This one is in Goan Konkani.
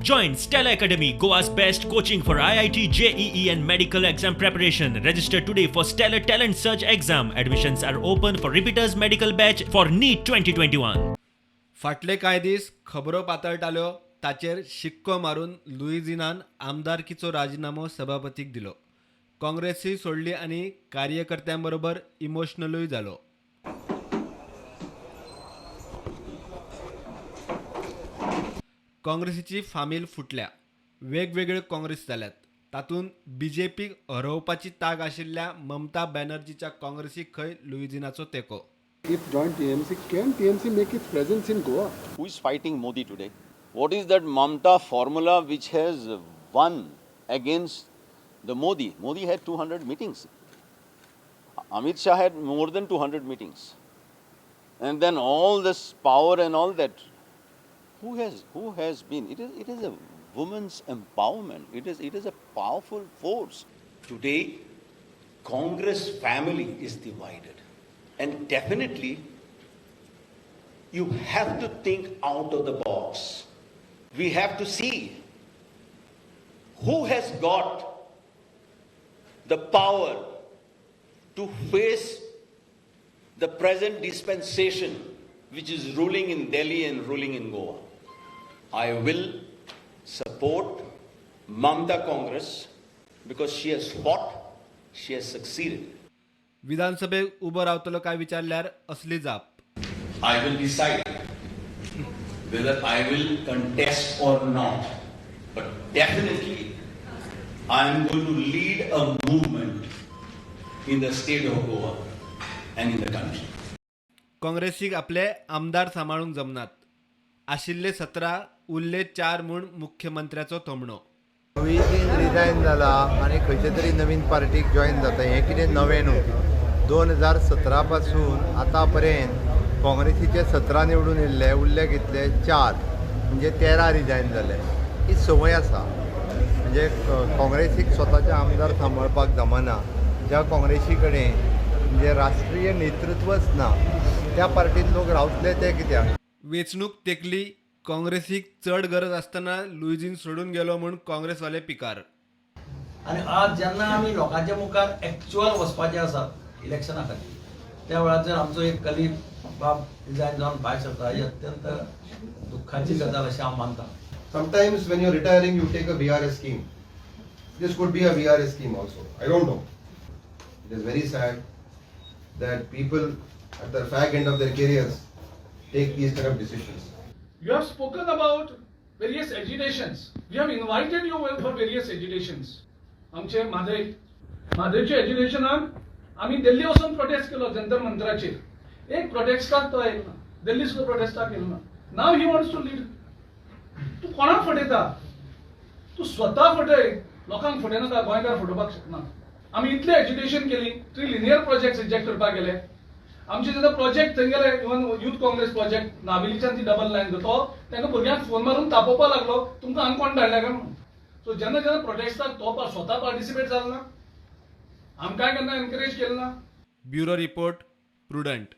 Join Stellar Academy, Goa's best coaching for IIT, JEE and medical exam preparation. Register today for Stellar Talent Search exam. Admissions are open for repeaters medical batch for NEET 2021. फाटले कांय दीस खबरो पातळटाल्यो ताचेर शिक्को मारून लुईझिनान आमदारकीचो राजिनामो सभापतीक दिलो. काँग्रेसूय सोडली आनी कार्यकर्त्यांबरोबर इमोशनलूय जालो. काँग्रेसीची फामील फुटल्या, वेगवेगळ्यो काँग्रेस जाल्यात. तातूंत बीजेपीक हरोवपाची तांक आशिल्ल्या ममता बॅनर्जीच्या काँग्रेसीक खंय लुईझिनाचो तेंको. If join TMC, can TMC make its presence in Goa? Who is fighting Modi today? What is that Mamta formula which has won against the Modi? Modi had 200 meetings. Amit Shah had more than 200 meetings. And then all this power and all that. Who has been? It is a woman's empowerment. It is a powerful force. Today, Congress family is divided. And definitely, you have to think out of the box. We have to see who has got the power to face the present dispensation which is ruling in Delhi and ruling in Goa. I will support Mamta Congress because she has fought, she has succeeded. विधानसभेक उबो रावतलो काय विचारल्यार असली जाप. I will decide whether I will contest or not. But definitely, I am going to lead a movement in the state of Goa and in the country. काँग्रेसीक आपले आमदार सांबाळूंक जमनात. आशिल्ले 17, उरले चार म्हूण मुख्यमंत्र्याचो थोमणो. लुईझीन रिजायन जाला आनी खंयचे तरी नवीन पार्टीक जॉयन जाता हें कितें नवें न्हू. 2017 पासून आतां पर्यंत काँग्रेसीचे 17 निवडून येयल्ले, उरले कितले? चार. म्हणजे 13 रिजायन जाले. ही संवय आसा. म्हणजे काँग्रेसीक स्वताचे आमदार सांबाळपाक जमना. ज्या काँग्रेसी कडेन म्हणजे राष्ट्रीय नेतृत्वच ना, त्या पार्टीन लोक रावतले ते कित्याक? वेंचणूक तेकली. काँग्रेसीक चड गरज आसतना लुईझीन सोडून गेलो म्हूण काँग्रेसवाले पिकार. आनी आज जेन्ना आमी लोकांच्या मुखार एक्च्युअल वचपाचें आसा इलेक्शना खातीर, त्या वेळार जर आमचो एक कलीग बाब रिजायन जावन भायर सरता, ही अत्यंत दुख्खाची गजाल अशें हांव मानता. Sometimes when you're retiring, you take a VRS scheme. This could be a VRS scheme also. I don't know. It is very sad that people at the fag end of their careers take these kind of decisions. You have spoken about various agitations. We have invited you for various agitations. आमचे म्हादय, म्हादयच्या एजिटेशनाक आमी दिल्ली वचून प्रोटेस्ट केलो जंतर मंतराचेर. एक प्रोटेस्टाक तो आयलो ना. दिल्ली सुद्दां प्रोटेस्टाक येयलो ना. Now he wants to lead. तूं कोणाक फटयता? तूं स्वता फटय, लोकांक फटयनाका. गोंयकार फटोवपाक शकना. आमी इतले एजिटेशन केली तरी लिनियर प्रोजेक्ट रिजेक्ट करपाक गेले. आमचे जेन्ना प्रोजेक्ट थंय गेले, इवन युथ काँग्रेस प्रोजेक्ट, नावेलीच्यान ती डबल लायन, तो तांकां भुरग्यांक फोन मारून तापोवपाक लागलो, तुमकां हांगा कोण धाडल्या काय म्हणून. सो जेन्ना जेन्ना प्रोटेस्टाक तो स्वता पार्टिसिपेट जालो ना, आमकांय केन्ना एनकरेज केलें ना. Bureau report, prudent.